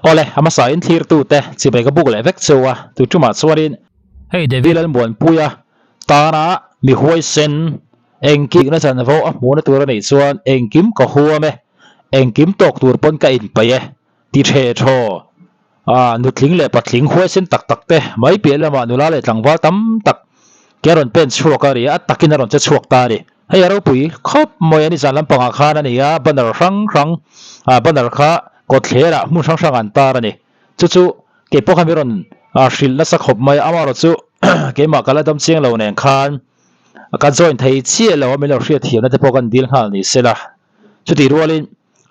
Awle, a hmasa in thlirtute chibai ka buk leh vek cheu a, tu tumah chuanin hei David Lalmuanpuia tana mi huaisen engkikna chanvo a hmuhna tur a nih chuan engkim ka huam e, engkim tawk tur pawn ka inpeih e ti the thaw. A nutling leh patling huaisen tak tak te mai piah lamah nula leh tlangval tam tak ke a rawn pen chhuak a ri a, a takin a rawn che chhuak ta a ni. Hei a ropui khawp mai a ni zan lampangah khan a ni a, banner hrang hrang ah banner kha kawtthlerah hmun hrang hrang an tar a ni. Chu chu kei pawh khan min rawn hrilh nasa khawp mai a, amaherawh chu keimah ka la dam chiang lo nen khan ka join thei chiah lo a, min lo hriat thiamna te pawh kan dil nghal ni se la. Chutih rualin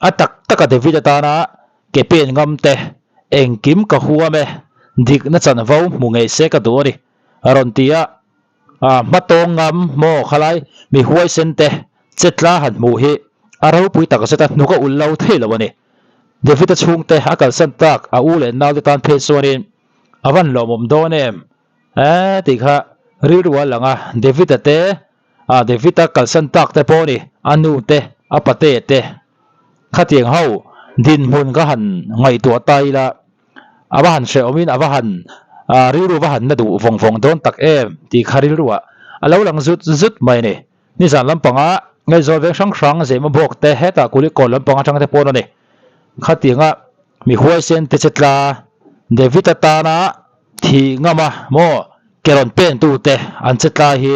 a tak taka David atana ke pen ngam te engkim ka huam e, dikna chanvo hmu ngei se ka duh a ni a rawn ti a. A hma tawng ngam maw khalai mi huaisen te chetla han hmuh hi a ropui tak zet a hnuk a ulh lo thei lo a ni. David-a chhungte a kalsan tak a u leh naute tan phei chuanin a van lawmawm dawn em e tih kha rilru a lang a, David-a te a David-a kalsan tak te pawh a ni, a nu te a pate te khatiang ho dinhmun ka han ngaihtuah ta ila. A va han hrehawmin a va han rilru va han na duh vawng vawng dawn tak em tih kha rilruah a lo lang zut zut mai a ni. Nizan lampanga Ngaizawl veng hrang hrang Zema bawk te hetah Kulikawn lampang atang te pawn a ni. Khatianga mi huaisen te che tla David atana thih ngama maw ke rawn pen tu te an che tla hi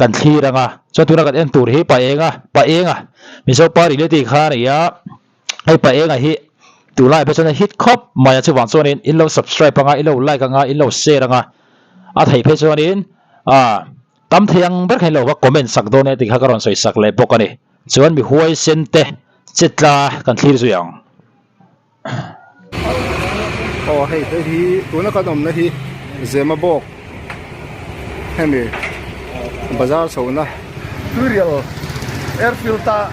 kan thlir anga chuan tuna kan en tur hi Pa Enga Pa Enga Mizo pa reality kha a ni a. Hei pa enga hi tunlai pawh chuan a hit khawp mai a chuvang chuanin in lo subscribe anga in lo like anga in lo share anga a theih phei chuanin ah tam thei ang ber kha in lo va comment sak dawn e tih kha ka rawn sawi sak leh bawk a ni chuan mi huaisen te chetla kan thlir zui ang. Aw hei hei hi tuna kan awmna hi Zemabawk hemi bazar chhohna Tuirial Airfield a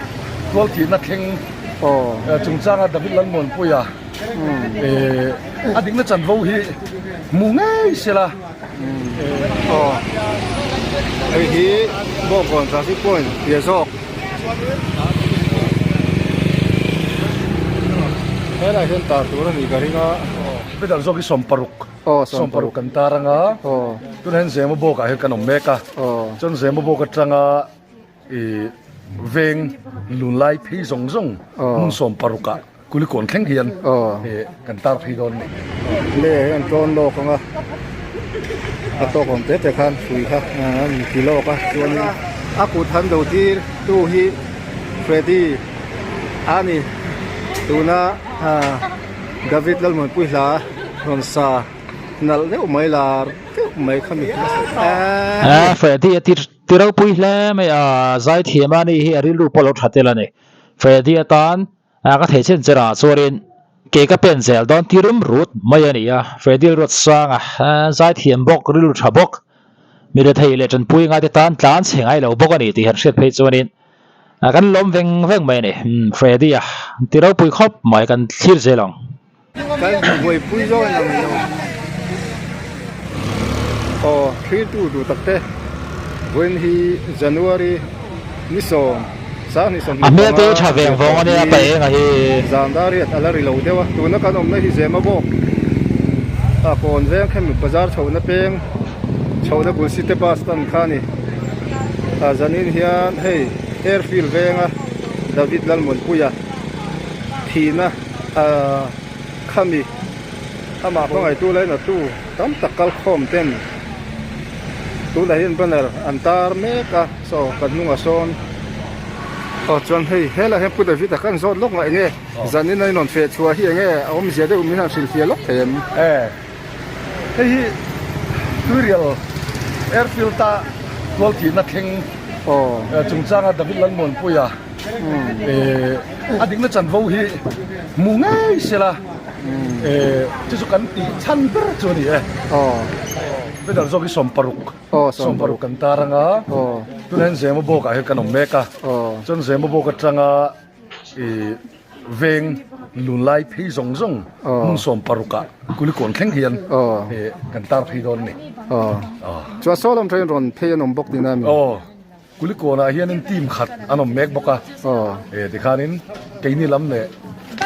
tualthihna thleng chungchanga David Lalmuanpuia a dikna chanvo hi hmu ngei sela. Aw hei hi Bawngkawn traffic point tia zawk helaiah hian tar tur a nih ka ring a. Pedal zawk hi 60. 60 kan tar anga tunah hian Zemabawk ah hian kan awm mek a chuan Zemabawk atanga ih veng lunlai phei zawng zawng hmun 60 ah Kulikawn thleng hian ih kan tar phei dawn a ni. Le hei an tlawn lawk anga a tawk awm te te khan hrui kha an ti lawk a chuanin a kut han do tir tu hi Freddy a ni tuna David Lalmuanpui hla rawn sa nalh deuh mai lar deuh mai kha mi A Freddy a ti ti ropui hle mai a zaithiam a ni hi a rilru pawh a lo tha tel a ni Freddy atan a ka thei chen chen ah chuanin ke ka pen zel dawn ti rum rut mai a ni a Freddy Ruatsanga zaithiam bawk rilru tha bawk mi rethei leh tanpui ngaite tan tlan chhe ngai lo bawk a ni tih han hriat phei chuanin A kan lawm veng veng mai a ni. Freddy a ti ropui khawp mai kan thlir zel ang. Kan buaipui zawk in ang lo. Aw thlir tu duh tak te vawiin hi January ni sawm sanghnih A sawmhnih hmel te panga tha veng vawng a nia ni pa eng a hi. Zan dar riat a la ri lo deuh a tuna kan awmna hi Zema bawk a kawn veng khemi bazar chhohna peng chhohna bul city bus stand kha a ni. Ah zanin hian hei airfield venga David Lalmuanpuia thihna ah khami amah hmangaihtu leh natu tam tak kal khawm ten tunah hian banner an tar mek a saw kan hnungah sawn aw chuan hei helaiah hian Pu David a kan zawt lawk ngah enge zanin a inrawn feh chhuah hi enge a awmzia deuh min han hrilhfiah lawk thei em? Hei hi Tuirial Airfield a tualthihna thleng chungchanga David Lalmuanpuia a dikna chanvo hi hmu ngei sela chu chu kan tih chhan ber chu a ni e. Medal zawk hi 60 kan tar anga tunah hian Zemabawk ah hian kan awm mek a chuan Zemabawk atanga Ih veng lunlai phei zawng zawng hmun 60 ah Kulikawn thleng hian ih kan tar phei dawn a ni. Chuan saw lam train rawn phei an awm bawk tihna a mi? Aw, Kulikawn ah hianin team khat an awm mek bawk a, ih tikhanin keini lam leh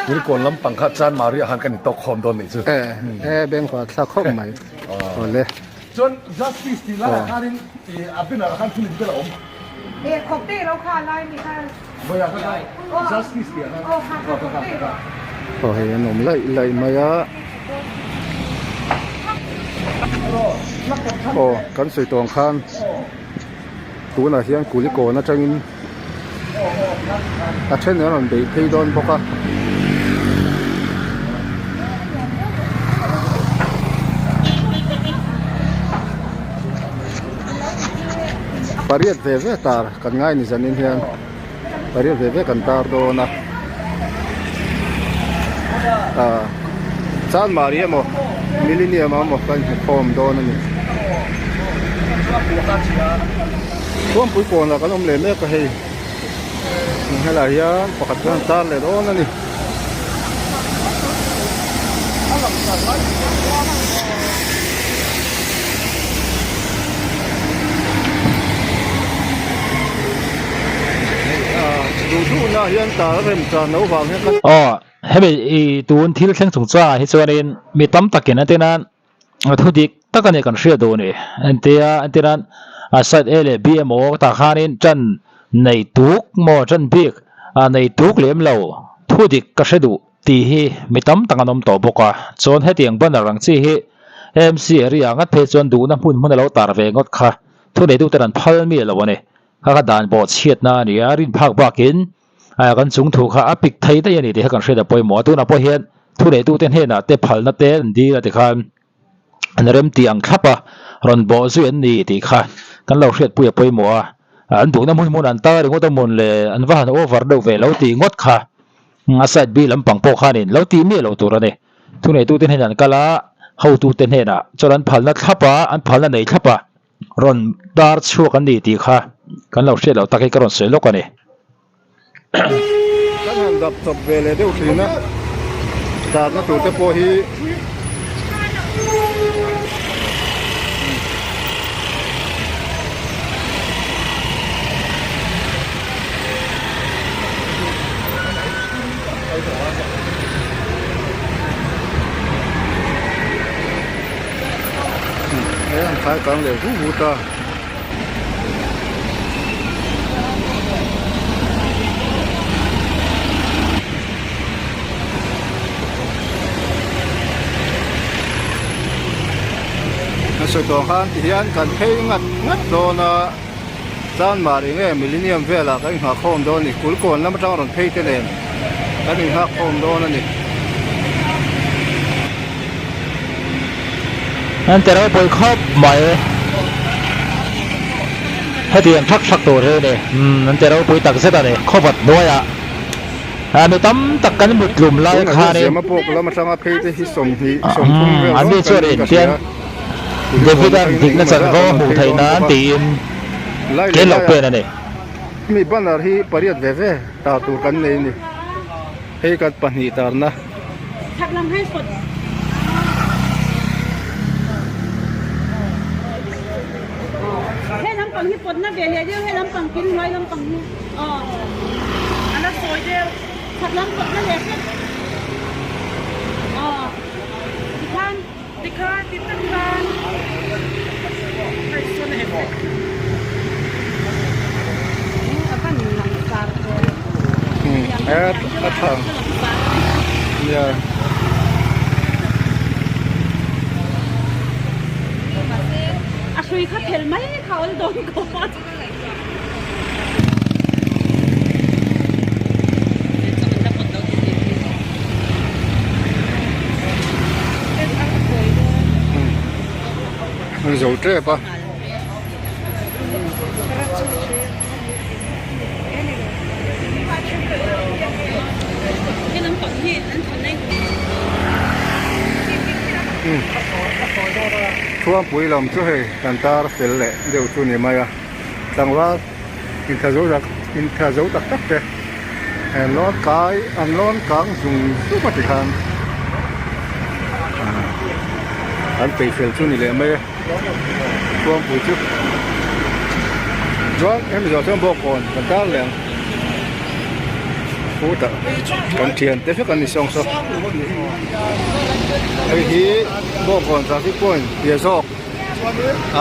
Kulikawn lampang kha Chanmari ah khan kan intawk khawm dawn nih chu. E e bengva thlak khawp mai awle. Chuan Justice tih laiah khanin a banner ah khan thil inbel a awm. E khawp daih lo kha lai mi kha. Vawiah kha kha Justice tih ah khan. Aw kha kha khawp daih rawh. Aw hei an awm laih laih mai a. Aw kan sawi tawng khan tunah hian Kulikawn atangin a then an rawn beih phei dawn bawk a. Pariat ve ve tar kan ngai ni zanin hian pariat ve ve kan tar dawn a ah Chanmari emaw Millennium emaw kan hmu khawm dawn a ni. Thuampui kawnah kan awm leh mek a hei helaiah hian pakhat chuan tar leh dawn a ni. Duh duhna hian tar a rem tan loh vang hian kan. Aw hemi i tun thil thleng chungchangah hi chuanin mi tam takin a tina a thu dik tak a ni kan hriat duh ni entia entir an a side A leh B emaw tah khanin tan nei tuk maw tan bik a nei tuk lem lo thu dik ka hre duh tih hi mi tam tak an awm tawh bawk a chuan hetiang banner ang chi hi AMC area ngat phei chuan duhna hmun hmun a lo tar ve ngawt kha thu nei deuh ten an phal miah lo a ni kha kha dan bawh chhiatna a ni a rin phak bakin A kan chung thu kha a pik thei daih a ni tih kha kan hriat a pawimawh a, tunah pawh hian thuneitute hnenah te phalna te an dil a tikhan an remti ang thlap a, rawn bawh zui an ni tih kha kan lo hriatpui a pawimawh a, an duhna hmun hmun an tar ringawt a mawn le an va han over deuh ve lo tih ngawt kha a side B lampang pawh khanin lo tih miah lo tur a ni. Thuneitute hnenah an kal a, hotute hnenah chuan an phalna thlap a, an phalna nei thlap a. Rawn tar chhuak an ni tih kha kan lo hriat loh tak hi ka rawn sawi lawk a ni. Kan han dap chawp ve leh deuh thin a, darna tur te pawh hi He an khai kang leh vu vu ta. A sawi tawh khan ti hian kan phei ngat ngat dawn a Chanmar eng nge Millennium velah kan inghah khawm dawn a ni Kulkawn lam atang rawn phei te nen kan inghak khawm dawn a ni. An ti ropui khawp mai. Hetiang thak thak tur hi a ni. Umm an ti ropui tak zet a ni. Khawvat hnuaiah ah mi tam tak kan mut tlum lai Tunah hian khanin Zema pawk lam atanga phei te hi 20 30 vel an ni dawn chuan kan in ka tian hria. Kulikawn David-a'n atangin dikna engemaw zat chanvo an rawn hmuh phei theih dawn nan bawk a. tiin Lai leh ken lo laiah pen a ni. Mi banner hi pariat ve ve tar tur kan nei a ni. Hei kan pahnih tarna. A tha nia. An zo tep a. Thuampui lam chu hei kan tar fel leh deuh chu ni mai a tlangval intha zo tak intha zo tak tak te an lawn kai an lawn kang zung zung a ti khan an peih fel chu ni leh mai e Thuampui chu chuan hemi zawh chuan bawk kawn kan tar leh ang. Khutah kan thian te vek an ni sawng saw. Hei hi Bawngkawn traffic point piah zawk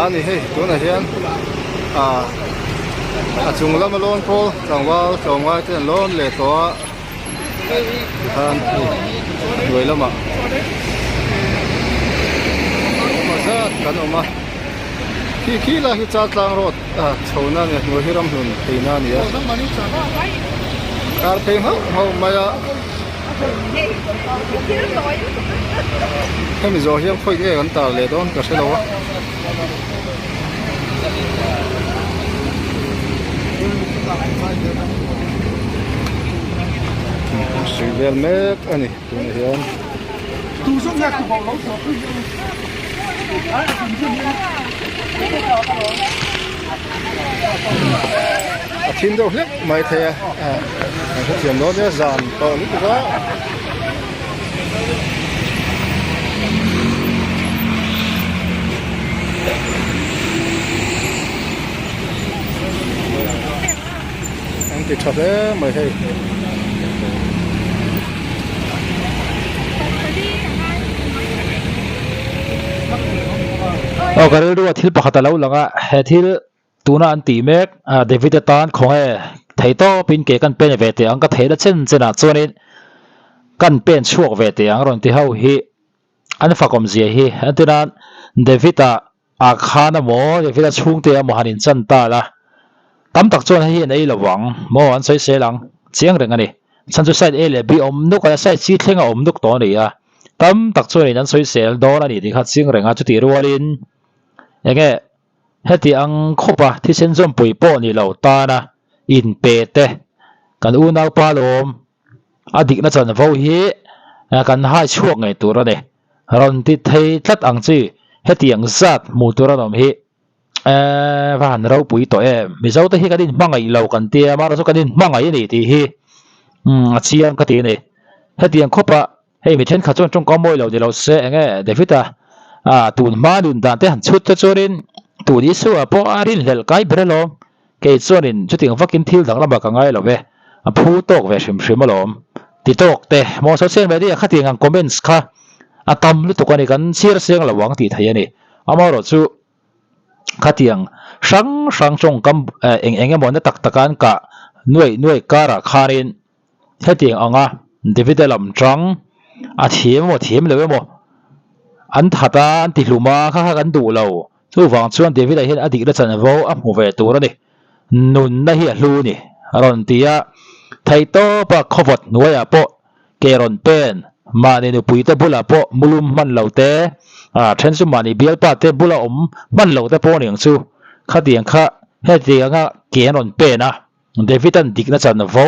a ni hei tunah hian ah a chung lama lawn pawl tlangval tlawmngai te an lawn leh tawh a tikhan hei a hnuai lamah engemaw zat kan awm a khi khi lai hi Chaltlang road ah chho na a ni a hnuai hi ramhlun pheina a ni a kar phei nghauh nghauh mai a. Hemi zawh hian khawi nge kan tar leh dawn ka hre lo a. Sui vel mek a ni tunah hian. A thim deuh hlek mai thei a kan hrethiam dawn nia zan tawh lutuk a. An ti tha hle mai hei. Aw ka rilru a thil pakhat a lo lang a he thil tuna an tih mek ah David atan khawnge thei tawp in ke kan pen ve teh ang ka theihna chen chen ah chuanin kan pen chhuak ve teh ang rawn ti ho hi an fakawm zia hi entirnan David ah Ah khan a maw, David-a chhungte a maw han inchan ta la, tam tak chuan hei hi an ei lo vang maw, an sawi sel ang, chiang reng a ni. Chhan chu side A leh B awm nuk a, side C thleng a awm nuk tawh a ni a, tam tak chuanin an sawi sel dawn a ni tih kha chiang reng a, chutih rualin enge heti ang khawpa thisen zawmpui pawh ni lo tana inpe te kan unaupa lawm a dikna chanvo hi kan hai chhuak ngei tur a ni. Rawn ti thei tlat ang chi, hetiang zat hmuh tur an awm hi eeh va han ropui tawh em. Mizo te hi kan inhmangaih lo kan tia, amaherawhchu kan inhmangaih a ni tih hi umm a chiang ka ti a ni. Hetiang khawpa hei mi thenkhat chuan tawngkam mawi lo ni lo se eng nge David-a ah tun hma nun dan te han chhut te chuanin tun Isua pawh a rinhlelh kai ber alawm. Kei chuanin chutiang vakin thil dang lamah ka ngai lo ve, a phu tawk ve hrim hrim alawm. Ti tawk te, maw social media khatiang ang comments kha a tam lutuk a ni, kan chhiar seng lo ang tih theih a ni. Amaherawh chu khatiang hrang hrang tawngkam eng eng emaw na tak taka an kah nuaih nuaih karah khanin hetiang anga David-a lam tang a thiam emaw thiam lo emaw an that a, an ti hlum a, kha kha kan duh lo. Chuvang chuan David-a hian a dikna chanvo a hmu ve tur a ni. Nunna hi a hlu ni, a rawn ti a. Theihtawpa khawvawt hnuaiah pawh ke rawn pen, mahni nupuite bulah pawh mulum hman lo te, a then chu mahni bialpa te bula awm hman lo te pawh a ni ang chu. Khatiang kha hetianga ke an rawn pen a, David-a'n dikna chanvo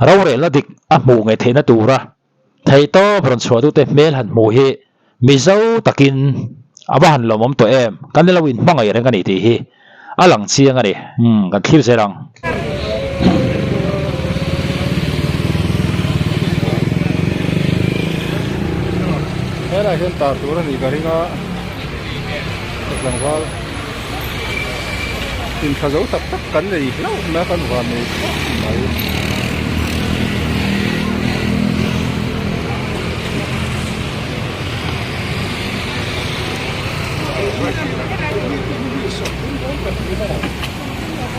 rorelna dik a hmuh ngei theihna tura Theihtawp rawn chhuahtute hmel han hmuh hi Mizo takin a va han lawmawm tawh em? Kan lo inhmangaih reng a ni tih hi a lang chiang a ni. Umm, kan thlir zel ang. Helai hian tar tur a nih ka ring a, tlangval intha zo tak tak kan nei hlauh mai a, kan van nei khawp mai.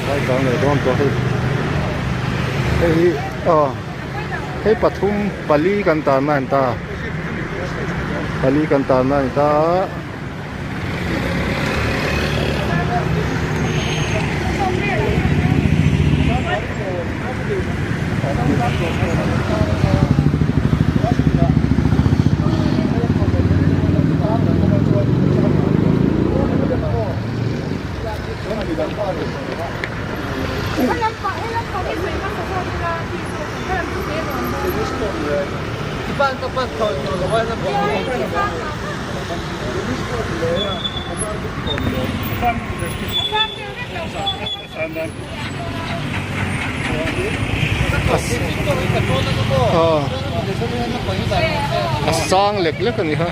Lai kang leh dawn tawh hei hei hi aw hei pathum pali kan tan na a ni ta pali kan tan na a ni ta a. A sang lek lek a ni kha.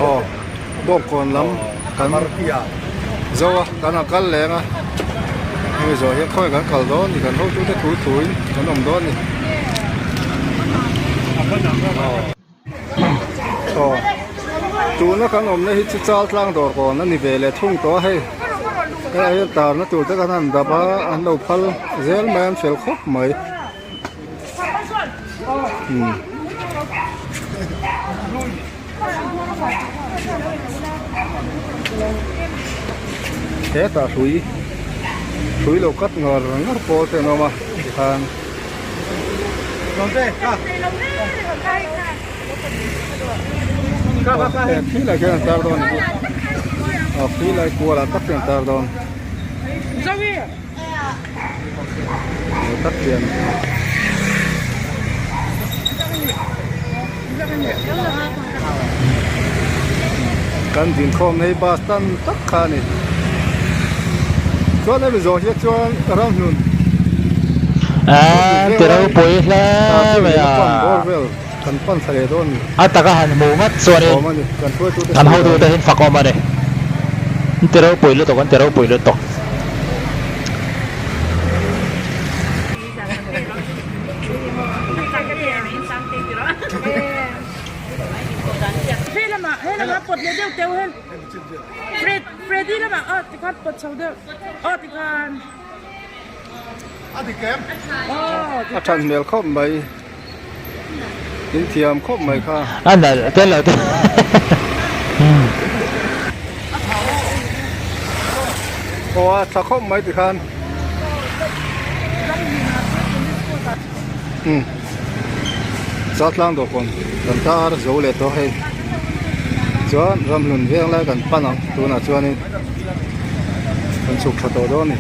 Aw bawngkawn lam kan zo a kan han kal leng a hemi zawh hian khawnge kan kal dawn ni kan hotute thu thu in kan awm dawn a ni aw tuna kan awmna hi chu chal tlang dawr kawn a ni ve leh thung tawh a hei hei ah hian tarna tur te kan han dap a an lo phal zel mai an fel khawp mai. Hetah hrui hrui lo cut ngar ngar pawl te an awm a tikhan khi lai khian an tar dawn a ni aw khi lai kual ah tak hian an tar dawn. Tak hian kan dinkhawm na hi bus tan tak kha a ni chuan hemi zawh hian chuan ramhlun Aaa ti ropui hle mai a kan pan thla leh dawn a ni a taka han hmuh ngat chuanin awm a ni kan hruaitute kan hotute hi an fakawm a ni an ti ropui lutuk an ti ropui lutuk. A that hmel khawp mai in thiam khawp mai kha. A nalh tel lo te. Aw a tha khawp mai tikhan. Umm Chaltlang dawhkawn kan tar zo leh tawh hei chuan ramhlun veng lai kan pan ang tunah chuanin kan chhuk tha tawh dawn a ni.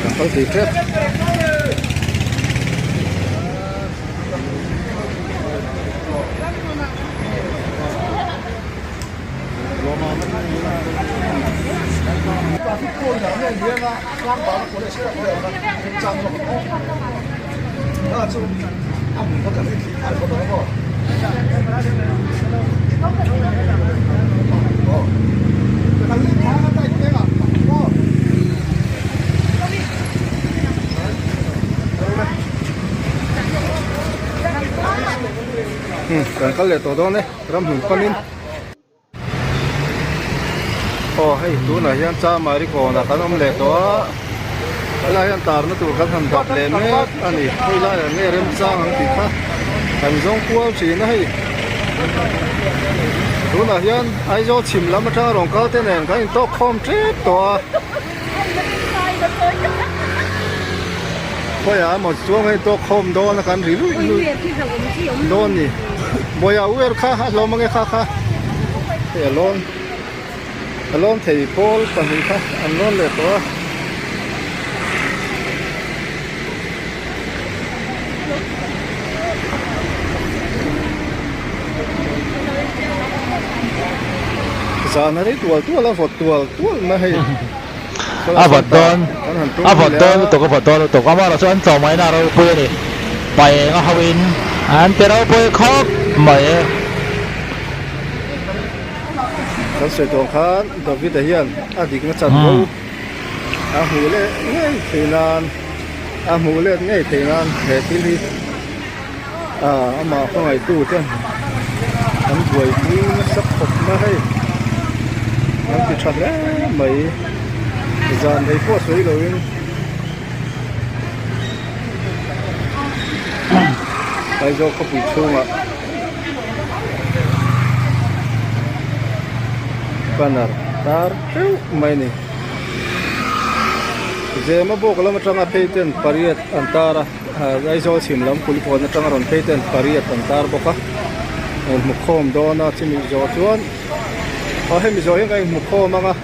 Kan kal thei tep. Kan kal leh tawh dawn e ramhlun panin. Aw hei tunah hian Chamari kawnah kan awm leh tawh a helaiah hian tarna tur kan han dap leh mek a ni hei laiah nge remchang ang tih kha kan zawng kual thin a hei tunah hian Aizawl chhim lam atanga rawn kal te nen kan intawk khawm tep tawh a khawiah emaw chuan kan intawk khawm dawn a kan ri luih luih dawn a ni. Bawiha uer kha a hlawm ange kha kha hei a lawn a lawn thei pawl pahnih kha an lawn leh tawh a. Zan a rei tual tual a vawt tual tual mai hei. A vawt dawn a vawt dawn lutuk a vawt dawn lutuk amaherawhchu an tlawmngaihna a ropui a ni paeng a ho in an ti ropui khawp mai e. Kan sawi tawh khan David-a hian a dikna chanvo. A hmuh leh ngei theih nan a hmuh let ngei theih nan he thil hi ah amah hmangaihtu te an buaipui nasa khawp mai hei an ti tha hle mai zan rei pawh sawi lo in Aizawl khawpui chhungah banner tar teuh mai a ni. Zema bawk lam atanga phei ten pariat an tar a Aizawl chhim lam kulikawn atanga rawn phei ten pariat an tar bawk a inhmu khawm dawn a chumi zawh chuan aw hemi zawh hian kan inhmu khawm ang a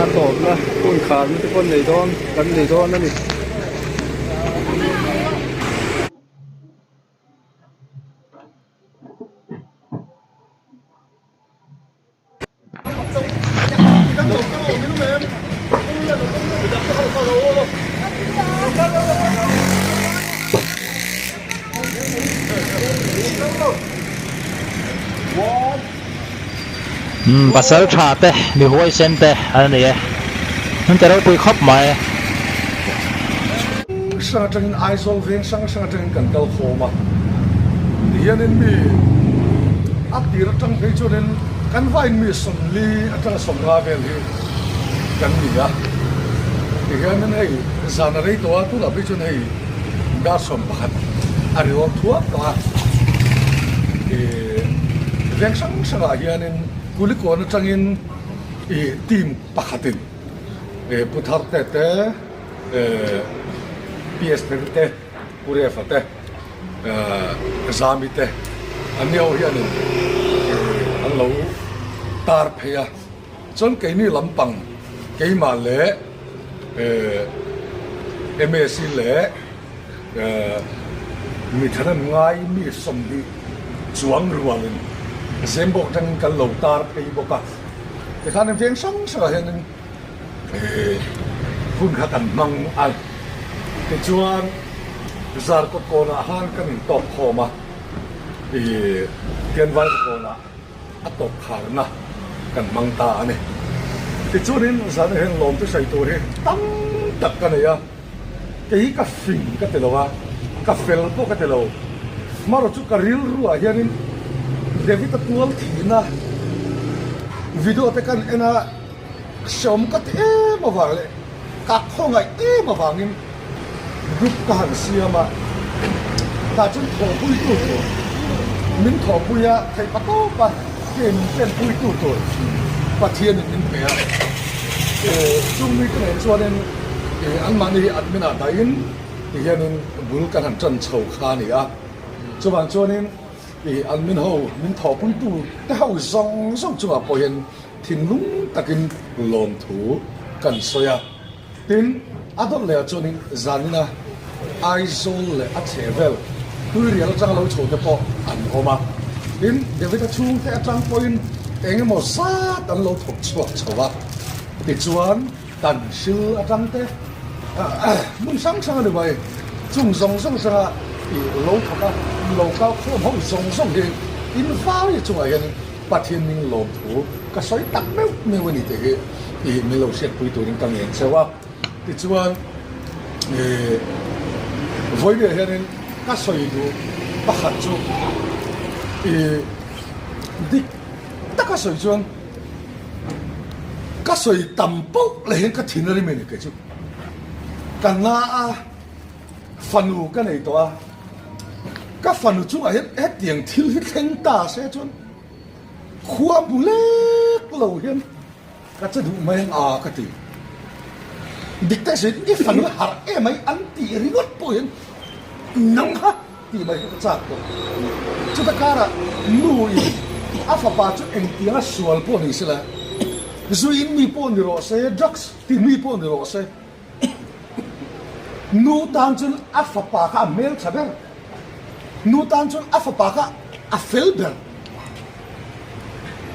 a tawpna hun kharna te pawh an nei dawn kan nei dawn a ni. Umm pasal tha te mi huaisen te an ni e an ti ropui khawp mai. Hrang atangin Aizawl veng hrang hrang atangin kan kal khawm a, tihianin mi a tir atang phei chuanin kan vain mi sawmli atanga sawmnga vel hi kan ni a, tihianin hei zan a rei tawh a, tunah phei chuan hei dar 11 a ri awm thuak tawh a, ih veng hrang hrangah hianin Kulikawn atangin ih team pakhatin ih Pu Tharte te. PS Phiri te, Pu Refa te, Zami te an ni ho hianin an lo tar phei a, chuan keini lampang keimah leh MAC leh mi thahnem ngai mi 20 chuang rualin Zembawk atangin kan lo tar phei bawk a, tikhan veng hrang hrangah hianin Hun kha kan hmang a, tichuan Zarkawt kawnah khan kan intawk khawm a, ih Tianvaika kawnah a tawp kharna kan hmang ta a ni. Tichuanin zan hian lawmte sawi tur hi tam tak ka nei a, kei hi ka fing ka ti lo a, ka fel pawh ka ti lo, marawh chu ka rilruah hianin David-a tual thihna video te kan en a, Hreawm ka ti em avang leh ka khawngaih em avangin group ka han siam a, tah chuan thawhpuitu tur min thawhpui a, theih pa tawp a ke min penpuitu tur Pathianin min pe a, chung mite nen chuanin anmahni hi admin ah dahin tihianin bul kan han tan chho kha a ni a, chuvang chuanin admin ho min thawhpuitu te ho zawng zawng chungah pawh hian Thinlung takin lawmthu kan sawi a, tin, a dawt lehah chuanin zanina Aizawl leh a chhehvel Tuirial atanga lo chho te pawh an awm a, tin, David-a chhungte atang pawhin eng emaw zat an lo thawk chhuak chho a, tichuan tan hril atang te hmun hrang hrang a ni mai, chung zawng zawng atanga ih lo thawk a, lo kal khawm ho zawng zawng hi in vai chungah hianin Pathian min lawmthu ka sawi tak meuh meuh a ni tih hi ih min lo hriatpui turin ka ngen cheu a. Tichuan ih vawiin hianin ka sawi duh pakhat chu ih dik taka sawi chuan ka sawi tam poh leh hian ka thin a rim a ni kei chu. Ka na a fanu ka nei tawh a. Ka fanu chungah hian hetiang thil hi thleng ta se chuan khua hmu lek lo hian ka che duh mai ang a ka ti. Dik tak sawiin i fanu hi harh em mai an tih ringawt pawh hian nang kha tih mai kha ka chak tawh. Chuta karah nu in a fapa chu engtianga sual pawh ni sela, zu in mi pawh ni rawh se, drugs ti mi pawh ni rawh se, Nu tan chuan a fapa kha a hmeltha ber. Nu tan chuan a fapa kha a fel ber.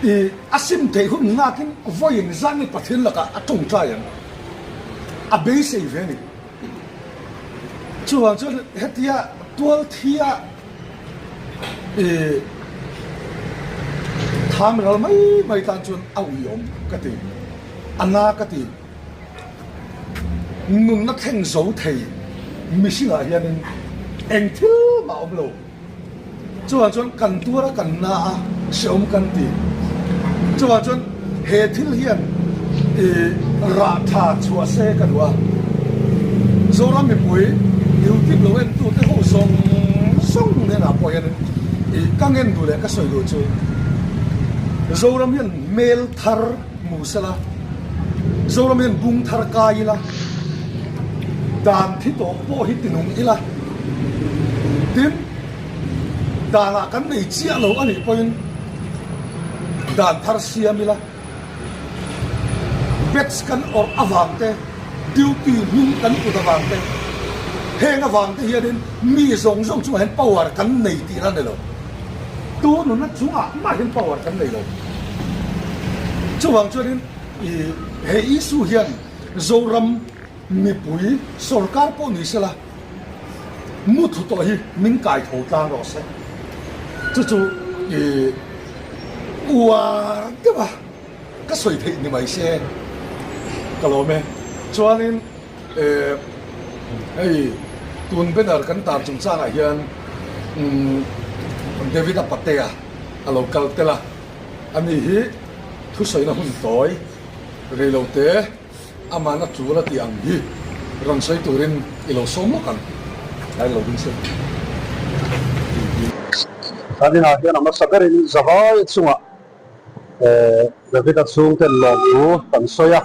I a sim theih hun ngakin vawiin zan hi Pathian lakah a tawngtai ang. A beisei ve a ni. Chuvang chuan hetia tual thia i tham ral mai mai tan chuan a uiawm ka ti. A na ka ti. Nunna thleng zo thei mihringah hianin eng thil mah a awm lo. Chuvang chuan kan tuar a, kan na a, hrehawm kan ti. Chuvang chuan he thil hian ih rah tha chhuah se ka duh a. Zoram mipui YouTube lo entute ho zawng zawng hnenah pawh hianin ih ka ngen duh leh ka sawi duh chu Zoram hian hmel thar hmu sela, Zoram hian bung thar kai ila, dan thi tawh pawh hi tinung ila, tin, danah kan nei chiah lo a nih pawhin dan thar siam ila, batch kan awrh avang te, duty hming kan put avang te, heng avang te hianin mi zawng zawng chungah hian power kan nei tihna a ni lo. Tu nunna chungah mah hian power kan nei lo. Chuvang chuanin ih he issue hian Zoram mipui sorkar pawh ni sela mu thu tawh hi min kai tho tlang rawh se. Chu chu ih uar deuh a ka sawi theih ni mai se ka lawm e. Chuanin. Eh, hei tun banner kan tar chungchangah hian umm David-a Patea a lo kal tel a, ani hi thusawina hun tawi reilote aman a tul a tih ang hi rawn sawi turin i lo sawm lawk ang, a lo ding sel. Kan inah hian a hmasa berin zavai chungah eh David-a chhungten lawmthu kan sawi a.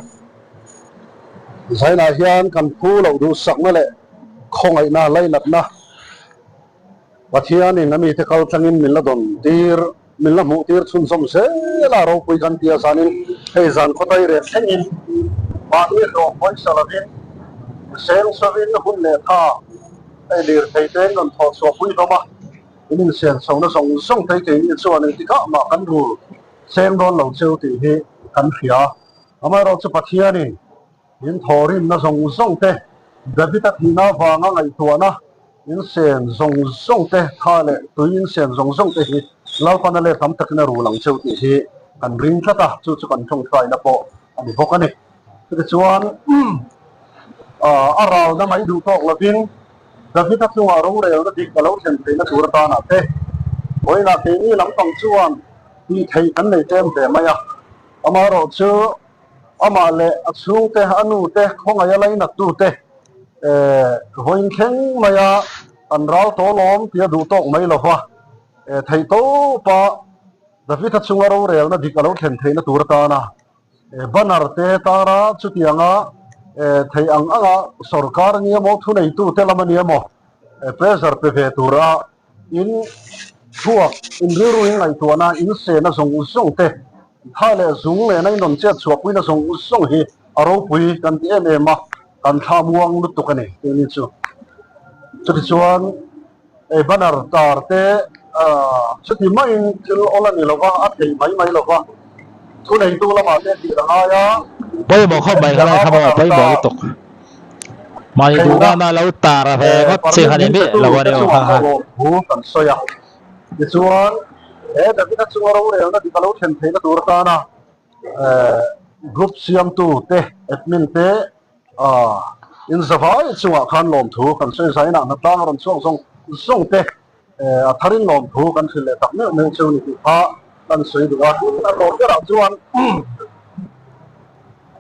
Zainah hian kan phu loh duhsakna leh khawngaihna lainatna Pathianin a mite kal tlangin min la dawn tir, min la hmuh tir chhunzawm zel a, ropui kan tia zanin hei zan khawtai reh thlengin mahni hlawh pawisa lovin seng sawin hun leh tha hei lirthei te in rawn thawh chhuah pui hlawm a, in insenchhohna zawng zawng te keini chuan engtikah mah kan rul seng dawn lo cheu tih hi kan hria. Amaherawhchu Pathianin in thawhrimna zawng zawng te, David-a thihna avanga ngaihtuahna in sen zawng zawng te, tha leh tui in sen zawng zawng te hi Lalpan a let tam takin a rul ang cheu tih hi kan ring tlat a, chu chu kan tawngtaina pawh a ni bawk a ni. Chutichuan a ralna mai duh tawk lovin David-a chungah rorelna dik a lo thlen theihna tur atanah te, vawiinah keini lampang chuan tih theih kan nei tlem ve mai a. Amaherawh chu amah leh a chhungte, a nute, khawngaih a lainattu te vawiin thleng maia an ral tawlawm tia duh tawk mai lova theih tawpa David-a chunga rorelna dik a lo thlen theihna tur atana banner te tara chutianga theih ang anga sorkar a ni emaw, thuneitute lam a ni emaw pressure pe ve tura In chhuak, in rilru in ngaihtuahna, in sehna zawng zawng te, tha leh zung lehna in rawn chet chhuahpuina zawng zawng hi a ropui kan ti em em a, kan thla muang lutuk a ni tih ni chu. Chutichuan ei banner tar te chuti maiin thil awl a ni lova, a thei mai mai lova, thuneitu lamah te tih a ngai a. Pawimawh khawp mai kha lai kha maw pawimawh lutuk. Mahni duh nana lo tar ve ngawt che kha ni miah lo a ni aw ha ha. Thu kan sawi a, tichuan he Davida chunga rorelna dik a lo thlen theihna tur atana group siamtu te, admin te in zavai chungah khan lawmthu kan sawi zainah hnatlang a rawn chhuak zawng zawng te a tharin lawmthu kan hrilh leh tak meuh meuh cheu ni tih kha kan sawi duh a, tin a tawp berah chuan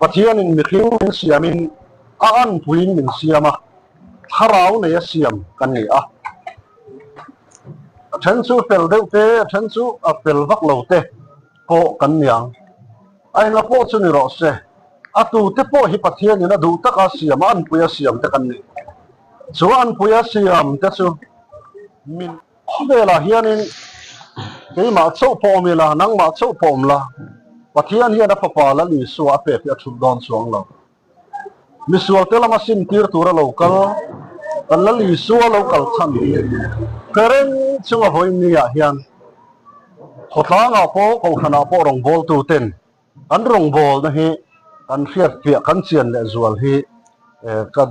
Pathianin mihring min siamin a anpuiin min siam a, thlarau nei a siam kan ni a. A then chu fel deuh te, a then chu a fel vak lo te pawh kan ni ang. A enga pawh chu ni rawh se, a tute pawh hi Pathianin a duh taka siam a, anpui a siam te kan ni. Chu anpui a siam te chu min. Khawvelah hianin keimah chauh pawh awm ila, nangmah chauh pawh awm la, Pathian hian a Fapa Lal Isua a pek hi a thut dawn chuang lo. Misualte lama simtir tura lo kal, kan Lal Isua lo kal chhan hi hre reng chunga vawiin niah hian khawtlangah pawh, kohhranah pawh rawngbawltuten Kan rawngbawlna hi kan hriatfiah, kan chian leh zual hi ka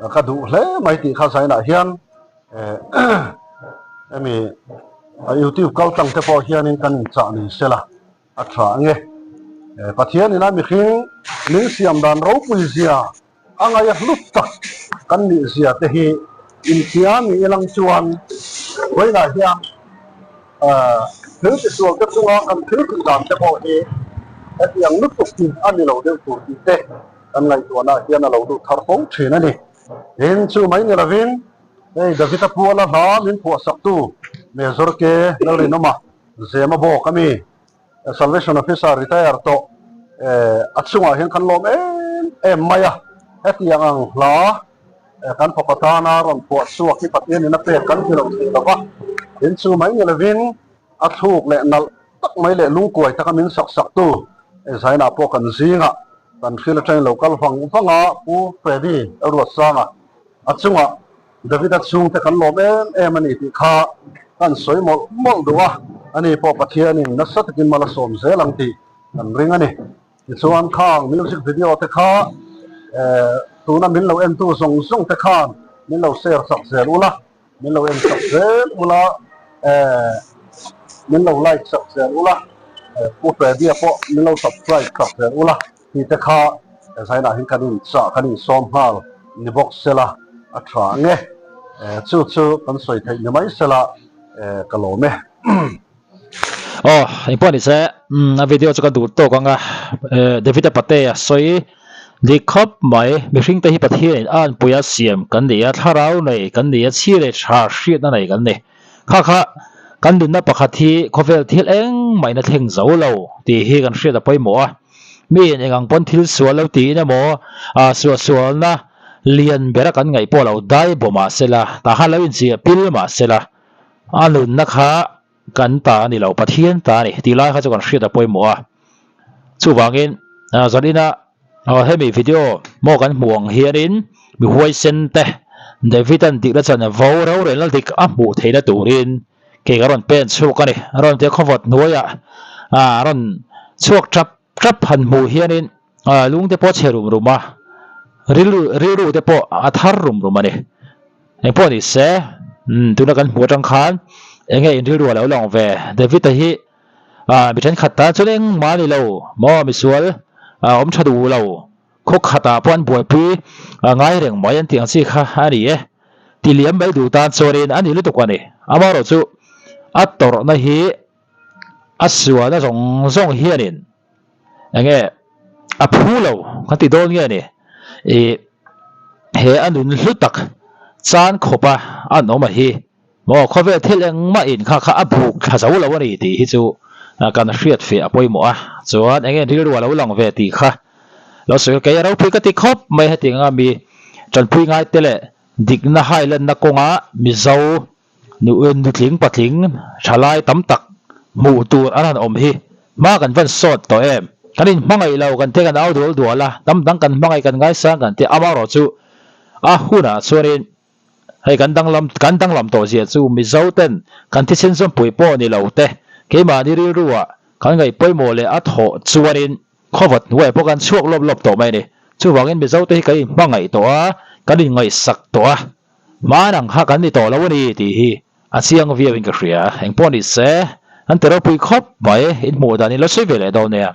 ka duh hle mai tih kha zainah hian hemi YouTube kal tlang te pawh hianin kan inchah ni sela a tha ange. Pathianin a mihring min siam dan ropui zia a ngaih a hlut tak kan nih zia te hi inthiam ni ilang chuan vawiinah hian thil tisual te chunga kan thil tih dan te pawh hi hetiang lutuk hi a ni lo deuh tur tih te kan ngaihtuahna hian a lo lut thar fo thin a ni. Tin, chu mai ni lovin hei Davida Puala hla min phuahsaktu Major K. Lalrinawma Zema bawk a mi. Salvation Officer retire tawh a chungah hian kan lawm em em mai a, hetiang ang hla kan fapa tana rawn phuah chhuak hi Pathianin a pek kan ti lo thei lo va, tin chu mai ni lovin a thluk leh nalh tak mai leh lungkuai taka min sak saktu Zaina pawh kan zingah kan hril atangin lo kal vang vang a, Pu Freddy Ruatsanga a chungah Davida chhungte kan lawm em em a ni tih kha kan sawi mawlh mawlh duh a, ani pawh Pathianin nasa takin mal a sawm zel ang tih kan ring a ni. Tichuan khang music video te kha tuna min lo entu zawng zawng te khan min lo share chak zel ula, min lo en chak zel ula, min lo like chak zel ula, Pu Freddy-a pawh min lo subscribe chak zel ula. Tih te kha zainah hian kan inchah kan insawm nghal ni bawk sela a tha ang e. Chu chu kan sawi theih ni mai sela ka lawm e. Aw engpawh ni se a video chu ka duh tawk ang a David-a Patea sawi dik khawp mai mihring te hi Pathianin a anpuia siam kan ni a thlarau nei kan ni a chhi leh tha hriatna nei kan ni. Kha kha kan nunna pakhat hi khawvel thil engmah in a thleng zo lo tih hi kan hriat a pawimawh a. Mi in eng ang pawn thil sual lo tiin emaw ah suahsualna lian bera kan ngaih pawh lo dai baw mah sela, tah khan lo inchiah pil mah sela a nunna kha kan ta a ni lo, Pathian ta a ni tih lai kha chu kan hriat a pawimawh a. Chuvangin zanina hemi video maw kan hmuh ang hianin mi huaisen te David-a'n dikna chan vo rorelna dik a hmuh theihna turin kei ka rawn pen chhuak a ni. A rawn tia khawvawt hnuaiah a rawn chhuak tap tap han hmuh hianin lung te pawh a chhe rum rum a, rilru rilru te pawh a thar rum rum a ni. Engpawh ni se tuna kan hmuh atang khan enge in rilru a lo lang ve David-a hi. Ah mi thenkhat tan chuan engmah a ni lo maw misual ah awm tha duh lo khaw khatah pawh an buaipui a ngai reng mai an tih ang chi kha a ni e ti liam mai duh tan chuanin a ni lutuk a ni amaherawh chu a tawrhna hi a sualna zawng zawng hianin enge a phu lo kan ti dawn nge ni ih he a nun hlu tak chan khawpa an awm a hi. Maw khawvel thil engmah in kha kha a buk thla zo lo a ni tih hi chu kan hriat feh a pawimawh a, chuan eng nge rilru a lo lang ve tih kha lo sawi kei a ropui ka ti khawp mai heti anga mi tanpui ngai te leh dikna hailanna kawnga Mizo nutling patling thalai tam tak hmuh tur an han awm hi hma kan van sawt tawh em? Kan inhmangaih lo kan te kan au dual dual a, tam dang kan hmangaih kan ngaisang kan ti amaherawh chu a hunah chuanin Hei kan danglam kan danglam tawh zia chu Mizo ten kan thisen zawmpui pawh ni lo te keimahni rilru ah kan ngaih pawimawh leh a thawh chuanin khawvat hnuai pawh kan chhuak lawp lawp tawh mai a ni. Chuvangin Mizo te hi kan inhmangaih tawh a, kan inngaihsak tawh a, hman ang kha kan ni tawh lo a ni tih hi a chiang viau in ka hria. Engpawh ni se, an ti ropui khawp mai, inhmuh dan in lo sawi ve leh dawn nia.